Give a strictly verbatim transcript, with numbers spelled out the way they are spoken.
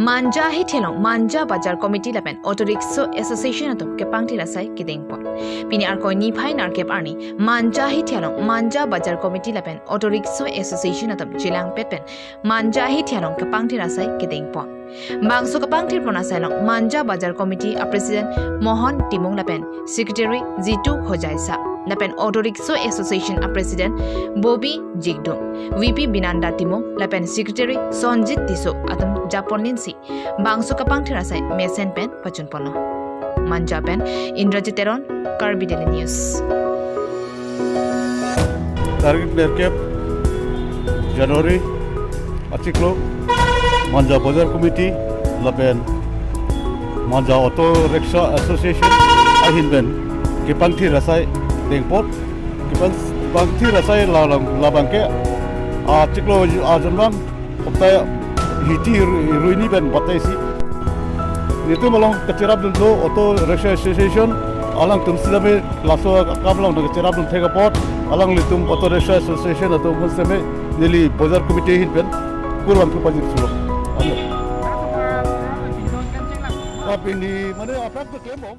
Manja Hithi along Manja Bazar Committee lapen Auto Rickshaw Association atum kepangthir asai kedengpon. Pini Arkoi niphai nerkep arni Manja Hithi along Manja Bazar Committee lapen Auto Rickshaw Association atum chelangpet pen Manja Hithi along kepangthir asai kedengpon. Bangso kepangthirpon asai along Manja Bazar Committee a President Mohan Timung lapen Secretary Jitu Hojaisa lapen Auto Rickshaw Association a President Bobby Jigdung, V P Binanda Timung lapen Secretary Sonjit Tisso atum japon linsi bangso kepangthir asai mesen pen pachunponlo. Manja pen Indrajit Teron, Karbi Daily News. Tarik nerkep January achiklo Manja Bazar Committee lapen Manja Auto Rickshaw Association ahin pen kepangthir asai dengpon. Kepang-, pangthir asai la, la, labang ke achiklo ajonvang kopta Hithi ru-, ruini pen batai si. Nelitum along kacherapdunlo Auto Rickshaw Association alangtum sitame laso akam along nangkacherapdun thek apot alanglitum Auto Rickshaw Association atum aphan sitame neli Bazar Committee ahin pen kurvangthu pajirsulo. Ano. Ah, pini mane aprak to klembom.